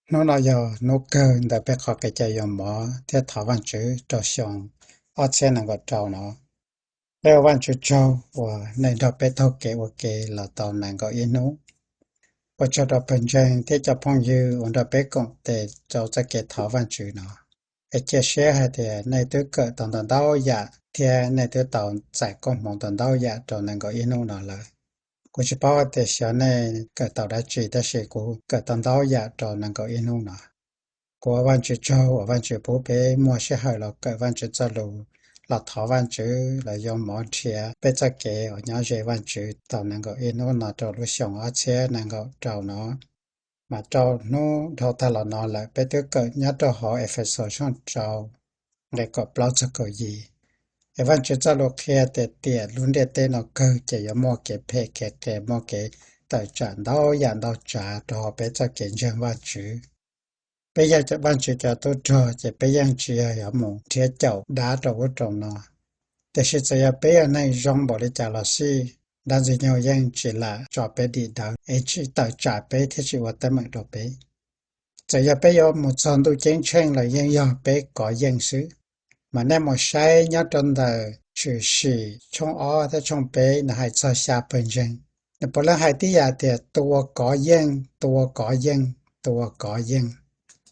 Hnub no yog hnub kawg ntawm peb qhov kev cai yoo mov thiab thov Vaajtswv rau xyoo ob txhiab nees nkaum rau no. Peb ua Vaajtswv tsaug uas nej nrog peb taug kev ua ke los tau nees nkaum ib hnub. Ua tsaug rau pawg ntseeg thiab cov phooj ywg uas nrog peb koom tes rau txoj kev thov Vaajtswv no. Es cia siab hais tias nej twb kawm tau ntau ntau yam thiab nej twb tau txais koob hmoov tau ntau yam rau nees nkaum ib hnub no lawm. Kuv tsis paub tias xyov nej kawm tau dab tsi, tab sis kuv kawm tau ntau yam rau nees nkaum ib hnub no. Kuv ua Vaajtswv tsaug uas Vaajtswv pub peb muaj sij hawm los kawm Vaajtswv txoj lus, los thov Vaajtswv, los yoo mov nrhiav peb txoj kev uas nyob ze Vaajtswv tau nees nkaum ib hnub no rau lub xyoo ob txhiab nees nkaum rau no. Mas rau hnub dhau tag los no lawm peb twb kawm nyob rau hauv Efexus tshooj rau nqe kaum plaub txog kaum yim. Es Vaajtswv txoj lus qhia tias tiam lub ntiaj teb no kawg ces yuav muaj kev phem kev qias, muaj kev tawm tsam ntau yam ntau tsav rau hauv peb txoj kev ntseeg Vaajtswv. Peb yog Vaajtswv cov tub rog ces peb yeej tsis yog yuav mus nrhiav caum dab rau ub rau no. Tiam sis txawm yog peb yog neeg zoo npaum li cas los xij, dab ntxwg nyoog yeej tsis lam tso peb dim dawv es tsis tawm tsam peb thiab tsis ua teeb meem rau peb. Txawm yog peb yuav mus txog ntuj ceeb tsheej los yeej yog peb kov yeej xwb. Mas nej mus saib nyob rau ntawm Tshwm Sim tshooj ob thiab tshooj peb, nws hais txog xya pawg ntseeg. Nws puav leej hais tib yam tias tus uas kov yeej, tus uas kov yeej, tus uas kov yeej.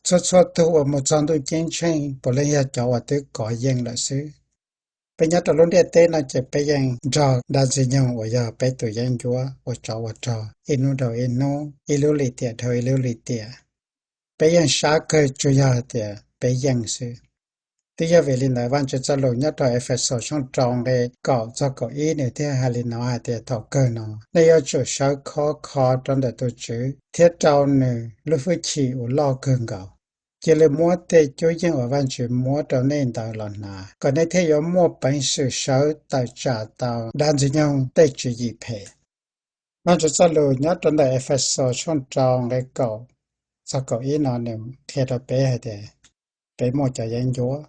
Txhua txhua tug uas mus txog ntuj ceeb tsheej puav leej yog cov uas twb kov yeej lawm xwb. Peb nyob rau lub ntiaj teb no ces peb yeej nrog dab ntxwg nyoog uas yog peb tus yeeb ncuab ua tsov ua rog ib hnub dhau ib hnub, ib lub lim tiam dhau ib lub lim tiam. Peb yeej sab kawg tsuas yog tias peb yeej xwb. Twb yog vim li ntawd Vaajtswv txoj lus nyob rau Efexus tshooj rau nqe kaum txog kaum ib nws thiaj hais li no hais tias thaum kawg no nej yuav tsum sawv khov kho rau ntawm tus Tswv thiab rau nws lub hwj chim uas loj kawg nkaus. Cia li muab tej cuab yeej uas Vaajtswv muab rau nej ntawd los hnav, kom nej thiaj yuav muaj peev xwm sawv tawm tsam tau dab ntxwg nyoog tej tswv yim phem. Vaajtswv txoj lus nyob rau ntawm Efexus tshooj rau nqe kaum txog kaum ib no nws qhia rau peb hais tias peb muaj cov yeeb ncuab,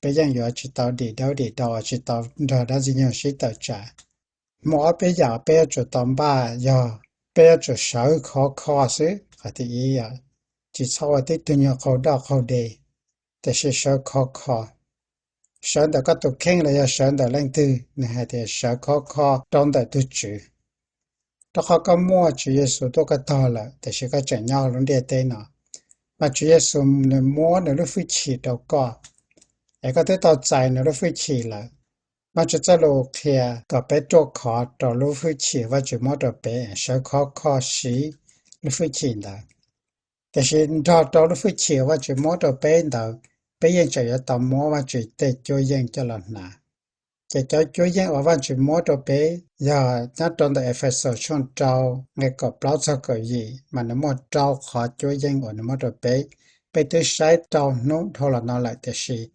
peb yeej yuav tsis tau dim dawb dim do, tsis tau nrog dab ntxwg nyoog sib tawm tsam. Muaj ob peb yam peb yuav tsum tau npaj yog peb yuav tsum sawv khov kho xwb. Qhov thib ib, tsis txhob ua tib tug nyuag qaug doj qaug de, tiam sis sawv khov kho. Sawv ntawm koj tus kheej los yog sawv ntawm leej twg? Nws hais tias sawv khov kho rau ntawm tus Tswv. Rau qhov koj muaj Tswv Yexus tuaj koj tog lawm, tiam sis koj tseem nyob lub ntiaj teb no, mas Tswv Yexus nws muab nws lub hwj chim rau koj, es koj twb tau txais nws lub hwj chim lawm. Vaajtswv txoj lus qhia kom peb ruaj khov rau lub hwj chim Vaajtswv muab rau peb, sawv khov kho siv lub hwj chim ntawd. Tiam sis nrog rau lub hwj chim Vaajtswv muab rau peb ntawd, peb yeej tseem yuav tau muab Vaajtswv tej cuab yeej coj los hnav. Ces cov cuab yeej uas Vaajtswv muab rau peb yog nyob rau ntawm Efexus tshooj rau nqe kaum plaub txog kaum yim, mas nws muaj rau qhov cuab yeej uas nws muab rau peb. Peb twb saib rau hnub dhau los no lawm, tiam sis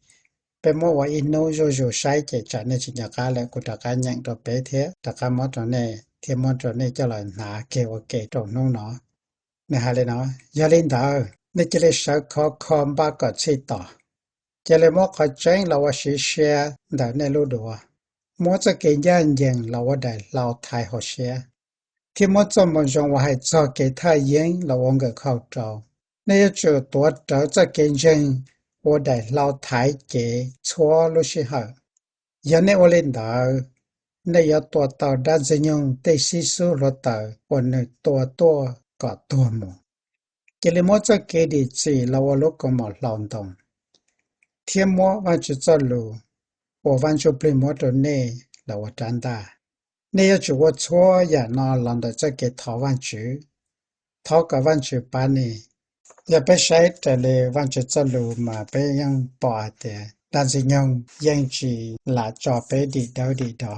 peb muab ua ib hnub zuj zus saib ces tsam nej tsis nco qab lawm, kuv rov qab nyeem rau peb thiab rov qab muab rau nej thiab muab rau nej coj los hnav kiag ua ke rau hnub no. Nws hais li no: Yog li ntawd nej cia li sawv khov kho npaj kom txhij tos. Cia li muab qhov tseeb los ua siv siab ntawm nej lub duav, muab txoj kev ncaj ncees los ua daim hlau thaiv hauv siab, thiab muab txoj moo zoo uas hais txog kev thaj yeeb los ua nkawm khau rau. Nej yuav tsum tuav rawv txoj kev ntseeg ua daim hlau thaiv cev txhua lub sij hawm. Yog nej ua li ntawd, nej yuav tua tau dab ntxwg nyoog tej xib xub hluav taws uas nws tua tuaj kom tuag mus. Cia li muab txoj kev dim txim los ua lub kaus mom hlau ntoo, thiab muab Vaajtswv txoj lus uas Vaaj Ntsuj Plig muab rau nej los ua rab ntaj. Nej yuav tsum ua txhua yam no los ntawm txoj kev thov Vaajtswv, thov kom Vaajtswv pab nej. Yog peb saib raws li Vaajtswv txoj lus mas peb yeej pom hais tias dab ntxwg nyoog yeej tsis lam tso peb dim dawb dim do.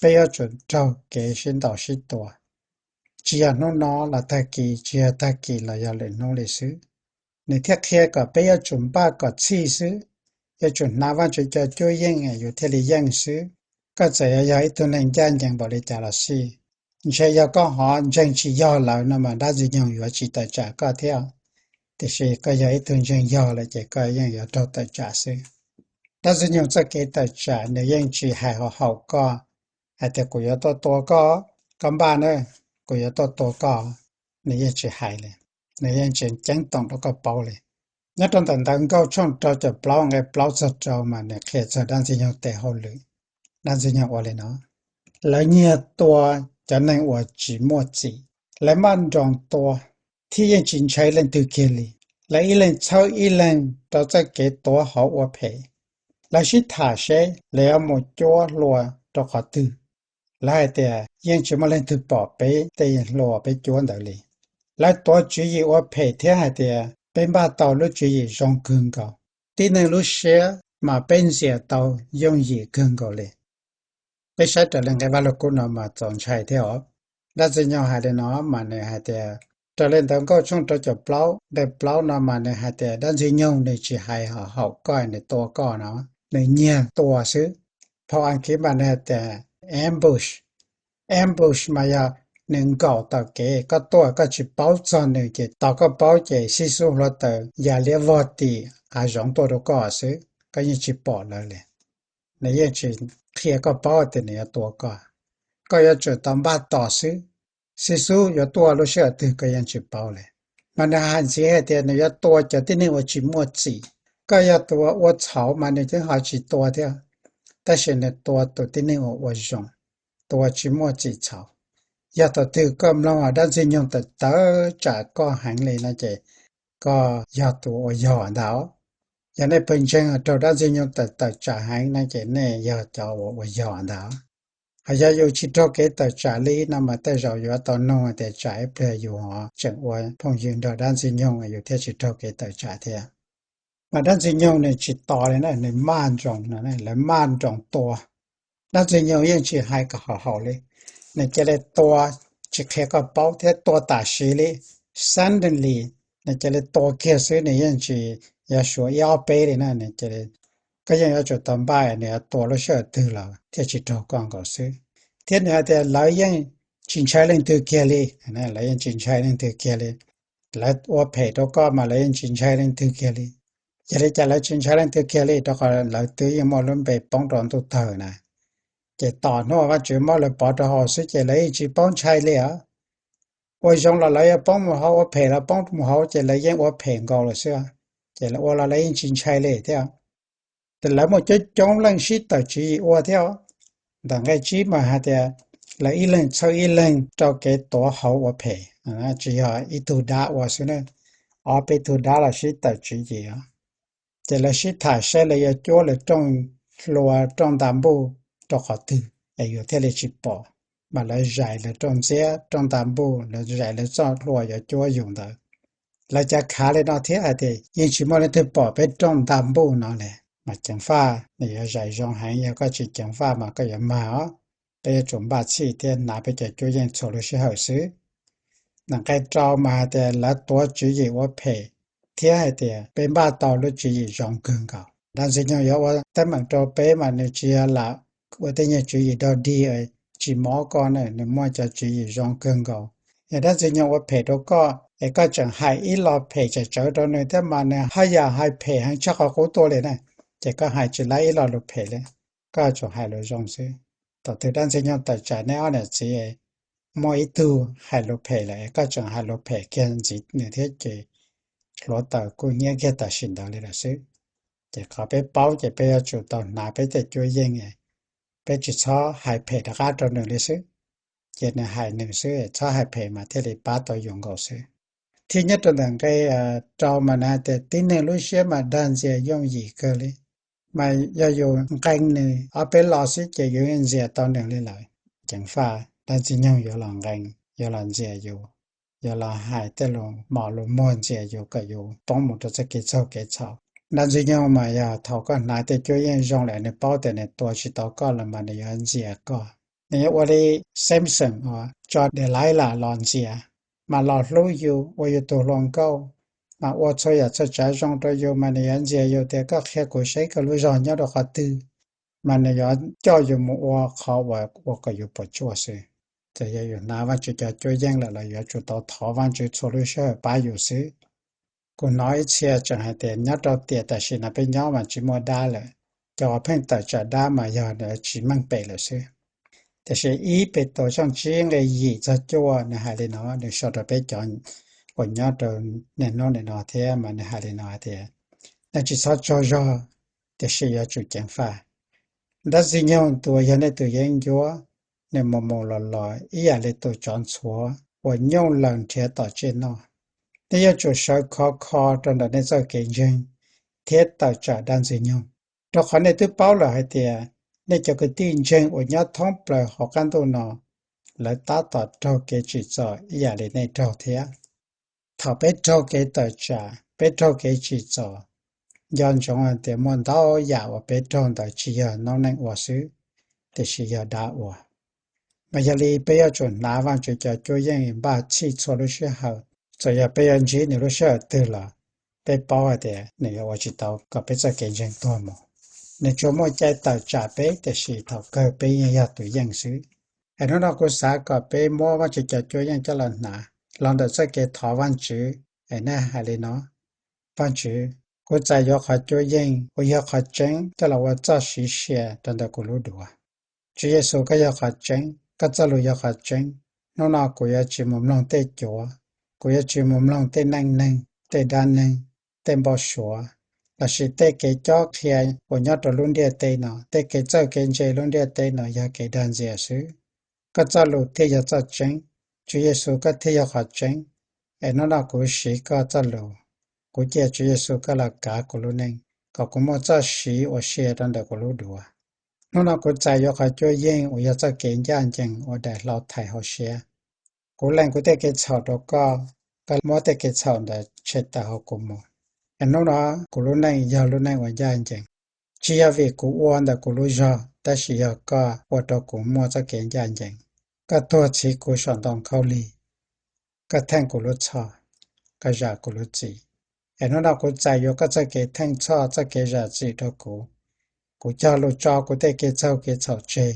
Peb yuav tsum raug kev sib ntaus sib tua, tsis yog hnub no los tag kis, tsis yog tag kis los yog lwm hnub li xwb. Nws thiaj qhia kom peb yuav tsum npaj kom txhij xwb, yuav tsum hnav Vaajtswv cov cuab yeej yus thiaj li yeej xwb. Koj txawm yuav yog ib tug neeg ncaj ncees npaum li cas los xij, ntshe yog koj ho ntseeg tsis yog lawm no mas dab ntxwg nyoog yuav tsis tawm tsam koj thiab. Tiam sis koj yog ib tug ntseeg yog lawm ces koj yeej yuav raug tawm tsam xwb. Dab ntxwg nyoog txoj kev tawm tsam nws yeej tsis hais hauv koj hais tias kuv yuav tuaj tua koj, koj npaj na, kuv yuav tuaj tua koj, nws yeej tsis hais li. nws yeej tsis ceeb toom rau koj paub li. Nyob rau ntawm Ntawv Nkauj tshooj rau caum plaub nqe plaub txog rau mas nws qhia txog dab Ntxwg Nyoog tes hauj lwm. Dab Ntxwg Nyoog ua li no: Lawv nyiag tua cov neeg uas tsis muaj txim, lawv maj nroos tua, thiab yeej tsis ntshai leej twg kiag li. Lawv ib leeg txhawb ib leeg rau txoj kev tuav hauv ua phem. Lawv sib tham seb lawv yuav mus cuab hlua rau qhov twg. Lawv hais tias, Yeej tsis muaj leej twg pom peb tej hlua peb cuab ntawd li. Lawv tuav tswv yim ua phem thiab hais tias, Peb npaj tau lub tswv yim zoo kawg nkaus. Tib neeg lub siab mas peb ntxias tau yooj yim kawg nkaus li. Peb saib raws li nqe Vaj Lug Kub no mas txaus ntshai thiab os. Dab Ntxwg Nyoog hais li no mas nws hais tias, raws li Ntawv Nkauj tshooj rau caum plaub nqe plaub no mas nws hais tias dab Ntxwg Nyoog nws tsis hais haum koj, nws tua koj no, nws nyiag tua xwb. Phau Askiv mas nws hais tias ambush. Ambush mas yog nws nkaum taw kev, koj tuaj koj tsis paub txog nws ces tos koj paub ces sib xub hluav taws ya liab vog tim hav zoov tuaj rau koj xwb, koj yeej tsis pom lawv li. Nws yeej tsis qhia koj paub tias nws yuav tua koj, koj yuav tsum tau npaj tos xwb. Sib xub yuav tuaj lub sij hawm twg koj yeej tsis paub li. Mas nws hais ntxiv hais tias nws yuav tua cov tib neeg uas tsis muaj txim. Koj yog tus ua txhaum mas nws twb ho tsis tua thiab, tab sis nws tua tus tib neeg uas ua zoo, tus uas tsis muaj txim txhaum. Yog thaum twg koj mloog dab Ntxwg Nyoog tawm tawm tsam koj heev li no ces koj yog tus ua yog ntag. Yog nej pheej ntseeg raug dab Ntxwg Nyoog tawm tawm tsam heev no ces nej yog cov uas ua yog ntag. Hos yog yus tsis raug kev tawm tsam li no mas tej zaum yuav tau nug tias tsam ib pliag yus ho tseem ua phooj ywg nrog dab Ntxwg Nyoog yus thiaj tsis raug kev tawm tsam thiab. Mas dab Ntxwg Nyoog nws tsis tos li na, nws maj nroos no, lawv maj nroos tua. Dab Ntxwg Nyoog yeej tsis hais kom haum haum li, nws cia li tua, tsis qhia koj paub thiab tua tam sim li, suddenly, nws cia li tua kiag xwb, nws yeej tsis yog suav ib ob peb li na, koj yeej yuav tsum tau npaj nws yuav tua lub sij hawm twg los thiaj tsis raug koj nkaus xwb. Thiab nws hais tias lawv yeej tsis ntshai leej twg kiag li, lawv yeej tsis ntshai leej twg kiag li. Lawv ua phem rau koj mas lawv yeej tsis ntshai leej twg kiag li. Yog li cas lawv tsis ntshai leej twg kiag li? Rau qhov lawv twb yeej muaj lub npe poob rau ntuj tawg na. Ces tom hnub Vajtswv muab lawv pov rau hauv xwb ces lawv yeej tsis paub ntshai li os. Ua zoo los lawv yuav poob mus hauv, ua phem los poob mus hauv ces lawv yeej ua phem nkaus lawm xwb. Ces lawv ua los lawv yeej tsis ntshai li thiab. Ces lawv muaj coob coob leej sib tawm tswv yim ua thiab. Ntawm nqe tsib mas hais tias lawv ib leeg txhawb ib leeg rau kev tuav hauv ua phem, tsis yog ib tug dab ua xwb na, ob peb tug dab los sib tawm tswv yim os. Ces lawv sib tham seb lawv yuav cuab lawv rooj hlua rooj nta npuj rau qhov twg es yus thiaj li tsis pom, mas lawv zais lawv rooj ntxiab rooj nta npuj, lawv zais lawv txoj hlua yuav cuab yus ntawd. Lawv cav khav li no thiab hais tias yeej tsis muaj leej twg pom peb rooj nta npuj no li. Mas ceev faj nws yuav zais zoo heev, yog koj tsis ceev faj mas koj yuav mag os. Peb yuav tsum npaj txhij thiab hnav peb cov cuab yeej txhua lub sij hawm xwb. Ntawm nqe rau mas hais tias lawv tuav tswv yim ua phem thiab hais tias peb npaj tau lub tswv yim zoo kawg nkaus. Dab Ntxwg Nyoog yuav ua teeb meem rau peb mas nws tsis yog lam ua tej nyuag tswv yim dog dig tsis mob koj na, nws muaj cov tswv yim zoo kawg nkaus. Yog dab Ntxwg Nyoog ua phem rau koj es koj tseem hais ib lo phem tsawv tsawv rau nws thiab mas nws haj yam hais phem heev tshaj qhov qub tuaj li na, ces koj hais tsis laib ib lo lus phem li, koj tsuas hais lus zoo xwb. Thaum twg dab Ntxwg Nyoog tawm tsam nej ob niam txiv muaj ib tug hais lus phem lawm es koj tseem hais lus phem kiag ntxiv nws thiab ces hluav taws kuj nyiab kiag tam sim ntawd li lawm xwb. Ces qhov peb paub ces peb yuav tsum tau hnav peb tej cuab yeej, peb tsis txhob hais phem rov qab rau nws li xwb. Ces nws hais nws xwb, txhob hais phem mas thiaj li pab tau yus nkaus xwb. Thiab nyob rau ntawm nqe rau mas nws hais tias tib neeg lub siab mas dag ntxias yooj yim kawg li. Mas yog yus nqee nws ob peb lo xwb ces yus ntxias tau nws li lawm. Ceev faj dab Ntxwg Nyoog yuav los nqee, yuav los ntxias yus, yuav los hais tej lus mos lus muag ntxias yus kom yus poob mus rau txoj kev txaug kev txhaum. Dab Ntxwg Nyoog mas yog thaum koj hnav tej cuab yeej zoo lawm nws paub tias nws tua tsis tau koj los mas nws yuav ntxias koj. Nws yuav ua li Samson uas tso Delila los ntxias, mas los hlub yus ua yus tus hluas nkauj, mas ua txhua yam txhua tsav zoo rau yus mas nws yuav ntxias yus tias koj qhia kuv seb koj lub zog nyob rau qhov twg, mas nws yuav coj yus mus ua qhov uas ua kom yus puas tsuaj xwb. Ces yog yus hnav Vajtswv cov cuab yeej lawm los yuav tsum tau thov Vajtswv txhua lub sij hawm pab yus xwb. Kuv hnov ib txhia tseem hais tias nyob rau tiam tam sim no peb nyob mas tsis muaj dab lawm, cov uas pheej tawm tsam dab mas yog tsis meej pem lawm xwb. Tiam sis ib Petus tshooj tsib nqe yim txog cuaj nws hais li no, nws sau rau peb cov uas nyob rau niaj hnub nim no thiab, mas nws hais li no hais tias: Nej tsis txhob tsaug zog, tiam sis yuav tsum ceev faj. Dab Ntxwg Nyoog tus uas yog nej tus yeeb ncuab, nws mus mus los los ib yam li tus tsov ntxhuav uas nyooj laws nrhiav tom tsiaj noj. Nej yuav tsum sawv khov kho rau ntawm nej txoj kev ntseeg thiab tawm tsam Dab Ntxwg Nyoog, rau qhov nej twb paub lawm hais tias nej cov kwv tij ntseeg uas nyob thoob plaws hauv qab ntuj no, lawv tab tom raug kev tsim txom ib yam li nej raug thiab. Thaum peb raug kev tawm tsam, peb raug kev tsim txom, nco ntsoov hais tias muaj ntau yam uas peb raug ntawd tsis yog noob neej ua xwb, tiam sis yog dab ua. Mas yog li peb yuav tsum hnav Vajtswv cov cuab yeej npaj txhij txhua lub sij hawm. Txawm yog peb yuav ntsib nws lub sij hawm twg los peb paub hais tias nws yuav ua tsis tau kom peb txoj kev ntseeg tuag mus. Nws tsuas muaj cai tawm tsam peb, tiam sis thaum kawg peb yeej yog tus yeej xwb. Es hnub no kuv xav kom peb muab Vajtswv cov cuab yeej coj los hnav los ntawm txoj kev thov Vajtswv, es nej hais li no: Vajtswv, kuv txais yuav qhov cuab yeej uas yog qhov tseeb coj los ua txoj siv sia rau ntawm kuv lub duav. Tswv Yexus, koj yog qhov tseeb, koj txoj lus yog qhov tseeb. Hnub no kuv yuav tsis mus mloog tej cuav, kuv yuav tsis mus mloog tej neej neeg, tej dab neeg, tej npau suav, lossis tej kev cob qhia uas nyob rau lub ntiaj teb no. Tej kev txawj kev ntse lub ntiaj teb no yog kev dag ntxias xwb. Koj txoj lus thiaj yog txoj tseeb. Tswv Yexus, koj thiaj yog qhov tseeb. Es hnub no kuv siv koj txoj lus. Kuv cia Tswv Yexus koj los kav kuv lub neej, kom kuv muaj txoj siv ua sia rau ntawm kuv lub duav. Hnub no kuv txais yuav qhov cuab yeej uas yog txoj kev ncaj ncees uas daim hlau thaiv hauv siab. Kuv lees kuv tej kev txhaum rau koj, koj muab tej kev txhaum ntawd tshem tawm hauv kuv mus. Es hnub no kuv lub neej yog lub neej uas ncaj ncees, tsis yog vim kuv ua ntawm kuv lub zog, tab sis yog koj ua rau kuv muaj txoj kev ncaj ncees. Koj tuag txhiv kuv saum ntoo khaub lig, koj theej kuv lub txhoj, koj zam kuv lub txim. Es hnub no kuv txais yuav koj txoj kev theej txhoj, txoj kev zam txim rau kuv. Kuv cog lus tso kuv tej kev txaug kev txhaum tseg.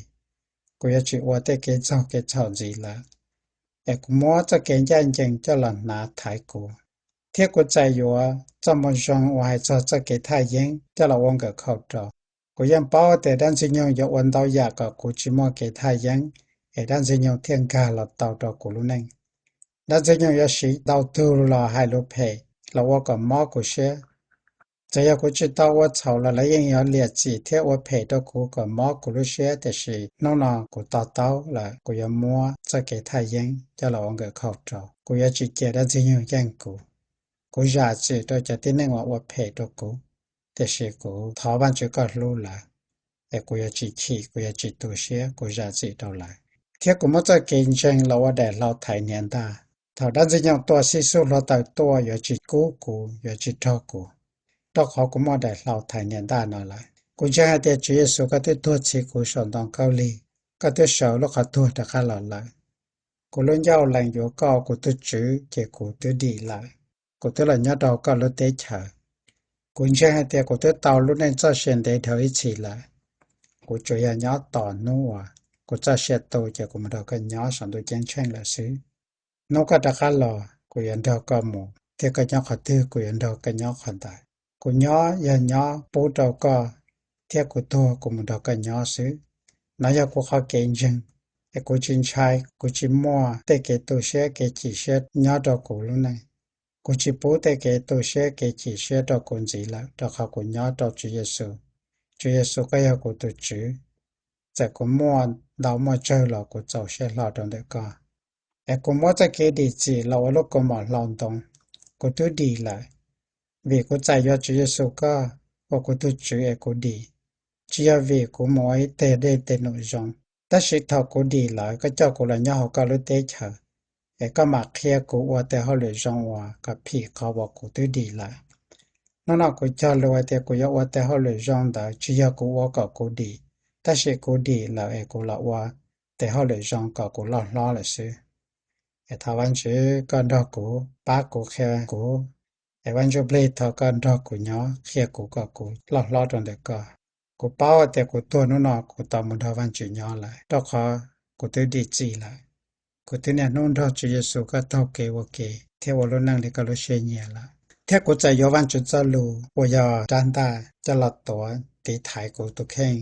Kuv yuav tsis ua tej kev txaug kev txhaum ntxiv lawm. Es kuv muab txoj kev ncaj ncees coj los hnav thaiv kuv, thiab kuv txais yuav txoj moo zoo uas hais txog txoj kev thaj yeeb coj los ua nkawm khau rau. Kuv yeej paub tias Dab Ntxwg Nyoog yuav ua ntau yam kom kuv tsis muaj kev thaj yeeb, es Dab Ntxwg Nyoog thiaj nkag los tau rau kuv lub neej. Dab Ntxwg Nyoog yuav siv ntau tug los hais lus phem los ua kom mob kuv siab. Txawm yog kuv tsis tau ua txhaum los lawv yeej yuav liam txim thiab ua phem rau kuv kom mob kuv lub siab, tiam sis hnub no kuv to taub lawm, kuv yuav muab txoj kev thaj yeeb coj los ua nkawm khau rau. Kuv yuav tsis cia Dab Ntxwg Nyoog yeej kuv. Kuv zam txim rau cov tib neeg uas ua phem rau kuv, tiam sis kuv thov Vajtswv koj hlub lawv, es kuv yuav tsis chim, kuv yuav tsis tu siab, kuv zam txim rau lawv. Thiab kuv muab txoj kev ntseeg los ua daim hlau thaiv hniav ntaj. Thaum Dab Ntxwg Nyoog tua xib xub hluav taws tuaj yuav tsis kub kuv, yuav tsis raug kuv, rau qhov kuv muaj daim hlau thaiv hniav ntaj no lawm. Kuv ntseeg hais tias Tswv Yexus koj twb tuag txhiv kuv saum ntoo khaub lig, koj twb sawv lub qhov tuag rov qab los lawm. Kuv lub ncauj lees yuav koj ua kuv tus Tswv ces kuv twb dim lawm. Kuv twb los nyob rau koj lub teb chaws. Kuv ntseeg hais tias kuv twb tau lub neej txoj sia ntev dhawv ib txhis lawm. Kuv tsuas yog nyob tos hnub uas kuv txoj sia tu ces kuv mus nrog koj nyob saum ntuj ceeb tsheej lawm xwb. Hnub koj rov qab los, kuv yuav nrog koj mus, thiab koj nyob qhov twg kuv yuav nrog koj nyob qhov ntawd. Kuv nyob yog nyob pub rau koj, thiab kuv tuag kuv mus nrog koj nyob xwb. Nov yog kuv qhov kev ntseeg, es kuv tsis ntshai, kuv tsis muaj tej kev tu siab kev chim siab nyob rau kuv lub neej. Kuv tsis pub tej kev tu siab kev chim siab rau kuv ntxiv lawm, rau qhov kuv nyob rau Tswv Yexus. Tswv Yexus, koj yog kuv tus Tswv. Txawm kuv muaj ntau muaj tsawg los kuv txaus siab hlo rau ntawm koj. Es kuv muab txoj kev dim txim los ua lub kaus mom hlau ntoo. Kuv twb dim lawm, vim kuv txais yuav Tswv Yexus koj ua kuv tus Tswv es kuv dim. Tsis yog vim kuv mus ua ib teg dej tes num zoo, tab sis thaum kuv dim lawm koj coj kuv los nyob hauv koj lub teb chaws, es koj mam qhia kuv ua tes hauj lwm zoo uas kom phim qhov uas kuv twb dim lawm. Hnub no kuv cog lus hais tias kuv yuav ua tes hauj lwm zoo ntawd tsis yog kuv ua kom kuv dim, tab sis kuv dim lawm es kuv los ua tes hauj lwm zoo kom kuv loj hlob lawm xwb. Es thov Vajtswv koj nrog kuv, pab kuv, qhia kuv. Es Vaj Ntsuj Plig, thov koj nrog kuv nyob, qhia kuv kom kuv loj hlob rau ntawm koj. Kuv paub tias kuv tuag hnub no kuv tau mus nrog Vajtswv nyob lawm, rau qhov kuv twb dim txim lawm. Kuv twb niaj hnub nrog Tswv Yexus koj taug kev ua ke thiab ua lub neej li koj lub siab nyiam lawm. Thiab kuv txawm yuav Vajtswv txoj lus uas yog rab ntaj coj los tuav tiv thaiv kuv tus kheej.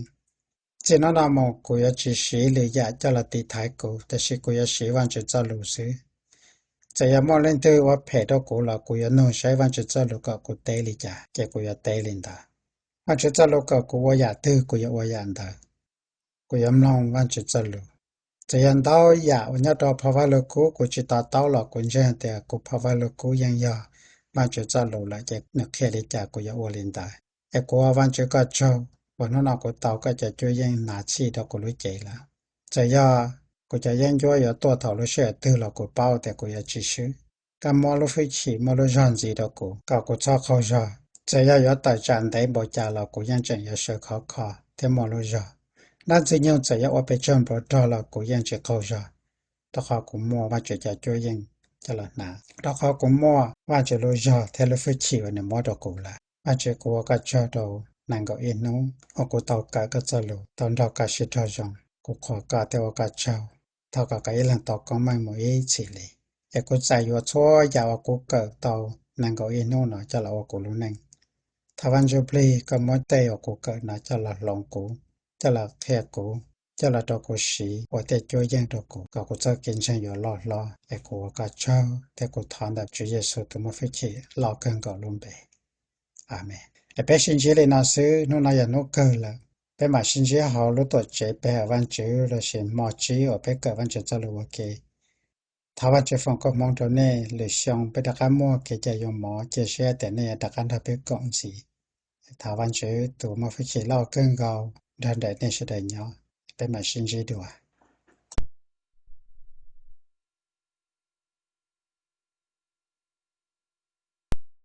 Txij hnub no mus kuv yuav tsis siv lwm yam coj los tiv thaiv kuv, tab sis kuv yuav siv Vajtswv txoj lus xwb. Txawm yog muaj leej twg ua phem rau kuv los kuv yuav nug saib Vajtswv txoj lus kom kuv teb li cas ces kuv yuav teb li ntawd. Vajtswv txoj lus kom kuv ua yam twg kuv yuav ua yam ntawd. Kuv yuav mloog Vajtswv txoj lus. Txawm yog ntau yam uas nyob rau phau Vajluskub kuv tsis to taub los kuv ntseeg tias kuv phau Vajluskub yeej yog Vajtswv txoj lus lawm ces nws qhia li cas kuv yuav ua li ntawd. Es kuv ua Vajtswv koj tsaug uas hnub no kuv tau koj cov cuab yeej hnav txhij rau kuv lub cev lawm. Txawm yog kuv cov yeeb ncuab yuav tuaj thaum lub sij hawm twg los kuv paub tias kuv yuav tsis swb. Koj muab lub hwj chim muaj lub zog ntxiv rau kuv kom kuv txhob qaug zog. Txawm yog yuav tawm tsam ntev npaum cas los kuv yeej tseem yuav sawv khov kho thiab muaj lub zog. Dab Ntxwg Nyoog txawm yog ua pes tsawg npluav rog los kuv yeej tsis qaug zog, rau qhov kuv muaj Vajtswv cov cuab yeej coj los hnav, rau qhov kuv muaj Vajtswv lub zog thiab lub hwj chim uas nws muab rau kuv lawm. Vajtswv, kuv ua koj tsaug rau nees nkaum ib hnub uas kuv tau kawm koj txoj lus, tau nrog koj sib raug zoo. Kuv qhuas koj thiab ua koj tsaug. Thov kom koj ib leeg tau koob meej mus ib txhis li. Es kuv txais yuav txhua yam uas kuv kawm tau nees nkaum ib hnub no coj los ua kuv lub neej. Thov Vajtswv plig koj muab tej uas kuv kawm no coj los hloov kuv, coj los qhia kuv, coj los rau kuv siv ua tej cuab yeej rau kuv kom kuv txoj kev ntseeg yuav loj hlob. Es kuv ua koj tsaug thiab kuv thov ntawm Tswv Yexus tus muaj hwj chim loj kawg nkaus lub npe. Amees. Es peb sib ntsib li no xwb, hnub no yog hnub kawg lawm. Peb mam sib ntsib hauv lub tuam tsev pe hawm Vajtswv lossis hmo tsib uas peb kawm Vajtswv txoj lus ua ke. Thov Vajtswv foom koob hmoov rau nej, lwm xyoo peb rov qab muaj kev cai yoo mov, cia siab tias nej yuav rov qab nrog peb koom ntxiv. Thov Vajtswv tus muaj hwj chim loj kawg nkaus nrog nraim nej sawv daws nyob. Peb mam sib ntsib dua.